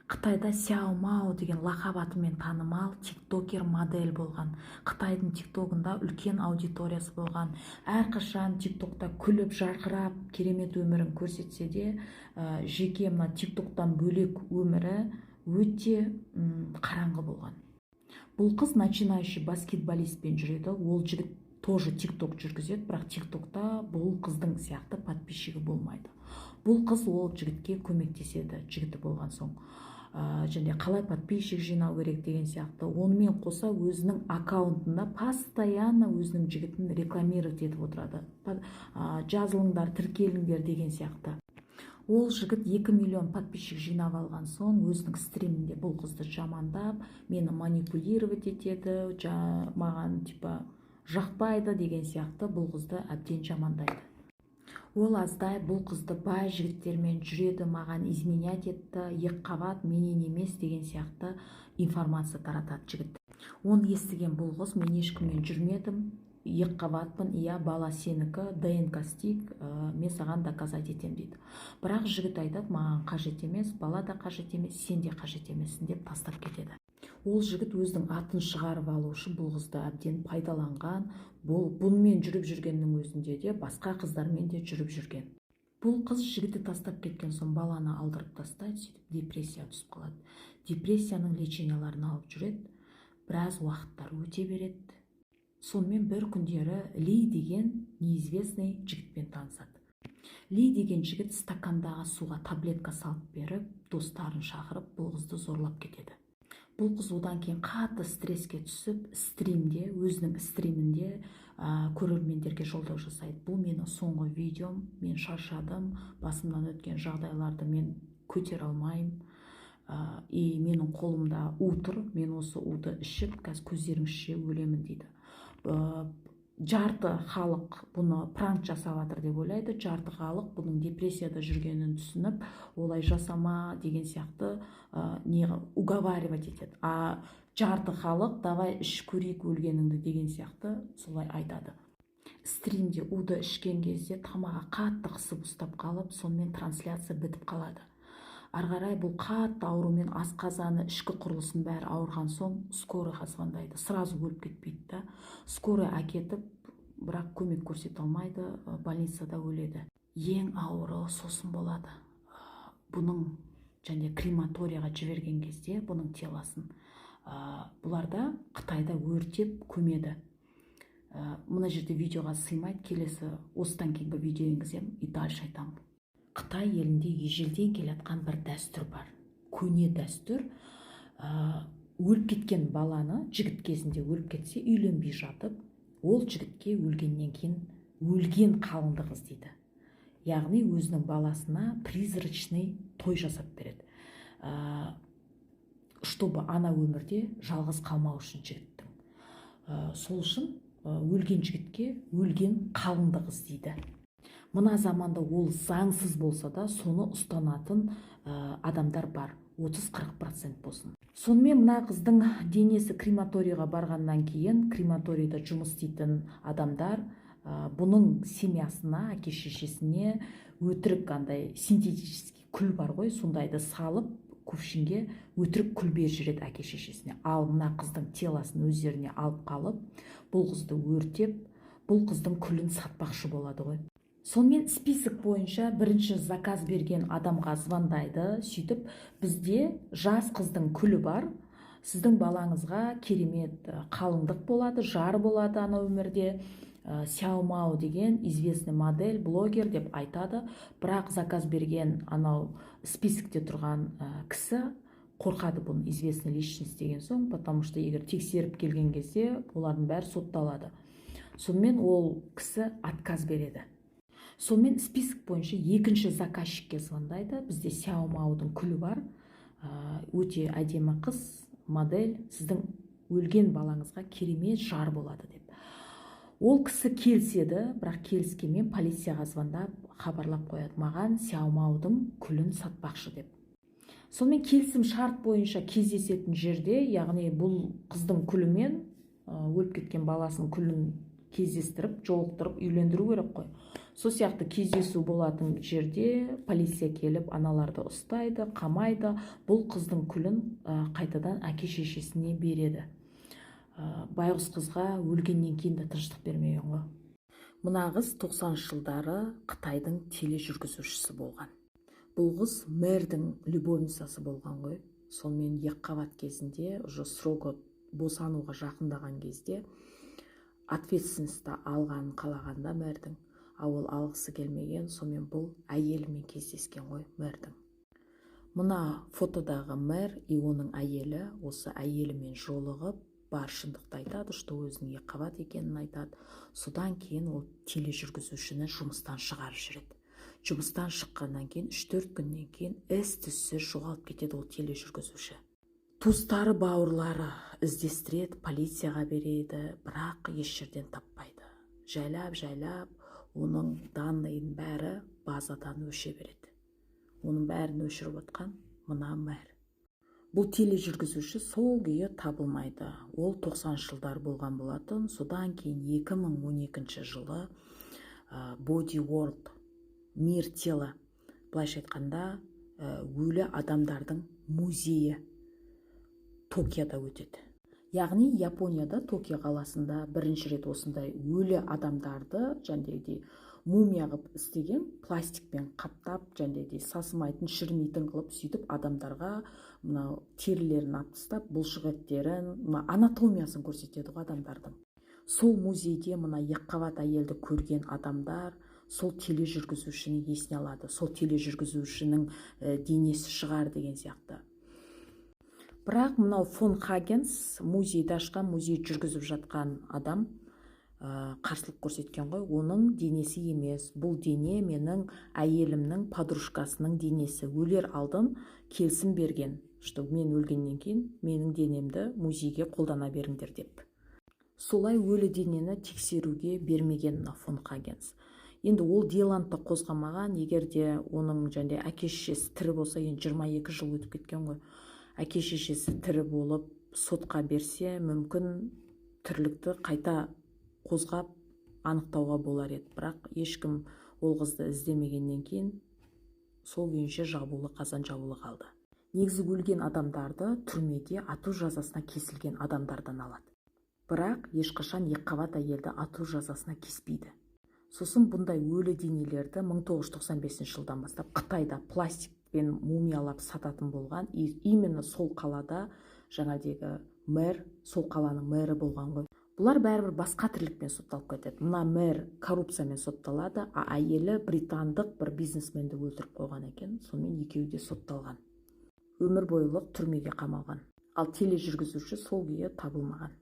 Қытайда Сяо Мао деген лақап атымен танымал тиктокер, модель болған. Қытайдың тиктогында үлкен аудиториясы болған. Әрқашан тиктокта күліп, жарқырап, керемет өмірін көрсетсе де, жеке мына тиктоктан бөлек өмірі өте қараңғы болған. Бұл қыз начинающий баскетболистпен жүреді. Ол жігіт тоже тикток жүргізеді, бірақ тиктокта бұл қыздың сияқты подписчигі болмайды. Бұл қыз ол жігітке көмектеседі, жігіті болған соң, және қалай подписчик жинау керек деген сияқты. Онымен қоса өзінің аккаунтында постоянно өзінің жігітін рекламировать етіп отырады, жазылыңдар, тіркеліңдер деген сияқты. Ол жігіт 2 миллион подписчик жинап алған соң, өзінің стримінде бұл қызды жамандап, мені манипулировать етеді, маған типа жақпайды деген сияқты, бұл қызды әбден жамандайды. Ол аздай, бұл қызды бай жігіттермен жүреді, маған изменять етті, екіқабат, менен емес деген сияқты информация таратады жігіт. Оны естіген бұл қыз: «Мен ешкіммен жүрмедім, екіқабатпын, иә, бала сенікі, ДНК істейік, мен саған доказать етемін», – дейді. Бірақ жігіт айтады: «Маған қажет емес, бала да қажет емес, сен де қажет емессің», – деп тастап кетеді. Ол жігіт өзінің атын шығарып алу үшін бұл қызды әбден пайдаланған. Бұл бұнымен жүріп жүргеннің өзінде де басқа қыздармен де жүріп жүрген. Бұл қыз жігіті тастап кеткен соң, баланы алдырып тастайды, сөйтіп депрессияға түсіп қалады. Депрессияның леченияларын алып жүреді. Біраз уақыттар өте береді. Сонымен бір күндері Ли деген неизвестный жігітпен танысады. Ли деген жігіт стакандағы суға таблетка салып беріп, достарын шақырып, бұл қызды зорлап кетеді. Бұл қыз одан кейін қатты стресске түсіп, стримде, өзінің стримінде көрермендерге жолдау жасайды: «Бұл менің соңғы видеом, мен шаршадым, басымнан өткен жағдайларды мен көтере алмаймын, и менің қолымда у тұр, мен осы уды ішіп, қазір көздеріңізше өлемін», – дейді. Жарты халық бұны пранк жасап жатыр деп ойлайды, жарты халық бұның депрессияда жүргенін түсініп, олай жасама деген сияқты, не уговаривать етеді, а жарты халық: «Давай, іш, көрейік өлгеніңді», – деген сияқты солай айтады. Стримде уды ішкен кезде тамағы қатты қысып ұстап қалып, сонымен трансляция бітіп қалады. Ары қарай бұл қатты аурумен, асқазаны, ішкі құрылысын бәрі ауырған соң, скорыйға звондайды. Сразу өліп кетпейді да, скорый әкетіп, бірақ көмек көрсете алмайды, больницада өледі. Ең ауыры сосын болады. Бұның және крематорияға жіберген кезде бұның телосын, бұларда Қытайда өртеп көмеді. Мына жерде видеоға сыймайды, келесі, осыдан кейінгі видео енгіземін и дальше айтамын. Қытай елінде ежелден келе жатқан бір дәстүр бар, көне дәстүр. Өліп кеткен баланы, жігіт кезінде өліп кетсе, үйленбей жатып, ол жігітке өлгеннен кейін өлген қалыңдық іздейді, яғни өзінің баласына призрачный той жасап береді, чтобы ана өмірде жалғыз қалмау үшін жігіттің. Сол үшін өлген жігітке өлген қалыңдық іздейді. Мына заманда ол заңсыз болса да, соны ұстанатын адамдар бар, 30-40% болсын. Сонымен мына қыздың денесі крематорийға барғаннан кейін, крематорийда жұмыс істейтін адамдар бұның семьясына, әке шешесіне өтірік андай синтетический күл бар ғой, сондайды салып, кувшинге өтірік күл беріп жібереді әке шешесіне. Ал мына қыздың телосын өздеріне алып қалып, бұл қызды өртеп, бұл қыздың күлін сатпақшы болады ғой. Сонымен список бойынша бірінші заказ берген адамға звондайды. Сөйтіп: «Бізде жас қыздың күлі бар, сіздің балаңызға керемет қалыңдық болады, жар болады ана өмірде, Сяо Мао деген известный модель, блогер», – деп айтады. Бірақ заказ берген анау списокте тұрған кісі қорқады бұны известный личность деген соң, потому что егер тексеріп келген кезде, олардың бәрі сотталады. Сонымен ол кісі отказ береді. Сонымен список бойынша екінші заказчикке звондайды: «Бізде Сяо Маудың күлі бар, өте әдемі қыз, модель, сіздің өлген балаңызға керемет жар болады», – деп. Ол кісі келіседі, бірақ келіскенмен полицияға звондап, хабарлап қояды, маған Сяо Маудың күлін сатпақшы деп. Сонымен келісім шарт бойынша кездесетін жерде, яғни бұл қыздың күлімен өліп кеткен баласының күлін кездестіріп, жолықтырып, үйлендіру керек қой. Сол сияқты кездесу болатын жерде полиция келіп, аналарды ұстайды, қамайды. Бұл қыздың күлін қайтадан әке шешесіне береді. Байғұс қызға өлгеннен кейін де тыныштық бермеген ғой. Мына қыз 90 жылдары Қытайдың тележүргізушісі болған. Бұл қыз мэрдің любовницасы болған ғой. Сонымен, екіқабат кезінде, уже срогы босануға жақындаған кезде, ответственностьті алғанын қалағанда мэрдің, а ол алғысы келмеген. Сонымен, бұл әйелімен кездескен ғой мэрдің. Мына фотодағы мэр и оның әйелі. Осы әйелімен жолығып, бар шындықты айтады, что өзінің екіқабат екенін айтады. Содан кейін ол тележүргізушіні жұмыстан шығарып жібереді. Жұмыстан шыққаннан кейін, 3-4 күннен кейін із түзсіз жоғалып кетеді ол тележүргізуші. Туыстары, бауырлары іздестіреді, полицияға береді, бірақ еш жерден таппайды. Жайлап жайлап оның данныйын бәрі базадан өше береді. Оның бәрін өшіріп отқан мына мэр. Бұл тележүргізуші сол күйі табылмайды. Ол 90 жылдар болған болатын. Содан кейін 2012 жылы Body World, мир тела, былайша айтқанда, өлі адамдардың музейі Токиода өтеді. Яғни Японияда, Токио қаласында бірінші рет осындай өлі адамдарды жәндегідей мумия қылып істеген, пластикпен қаптап, жәндегідей сасымайтын, шірімейтін қылып, сөйтіп адамдарға мынау терілерін алып тастап, бұлшық еттерін, мына анатомиясын көрсетеді ғой адамдардың. Сол музейде мына екіқабат әйелді көрген адамдар сол тележүргізушіні есіне алады, сол тележүргізушінің денесі шығар деген сияқты. Бірақ мынау фон Хагенс, музейді ашқан, музей жүргізіп жатқан адам, қарсылық көрсеткен ғой: оның денесі емес бұл дене, менің әйелімнің подружкасының денесі, өлер алдын келісім берген, что мен өлгеннен кейін менің денемді музейге қолдана беріңдер деп. Солай өлі денені тексеруге бермеген мына фон Хагенс. Енді ол делоны да қозғамаған. Егер де оның және әке шешесі тірі болса, енді 22 жыл өтіп кеткен ғой, әке шешесі тірі болып, сотқа берсе, мүмкін, тірлікті қайта қозғап, анықтауға болар еді. Бірақ ешкім ол қызды іздемегеннен кейін сол күйінше жабулы қазан жабулы қалды. Негізі өлген адамдарды түрмеде ату жазасына кесілген адамдардан алады, бірақ ешқашан екіқабат әйелді ату жазасына кеспейді. Сосын бұндай өлі денелерді 1995 жылдан бастап Қытайда пластикпен мумиялап сататын болған. И именно сол қалада жаңадегі мэр, сол қаланың мэрі болған ғой. Бұлар бәрібір басқа тірлікпен сотталып кетеді. Мына мэр коррупциямен сотталады, а әйелі британдық бір бизнесменді өлтіріп қойған екен. Сонымен, екеуі де сотталған, өмір бойлық түрмеге қамалған. Ал тележүргізуші сол күйі табылмаған.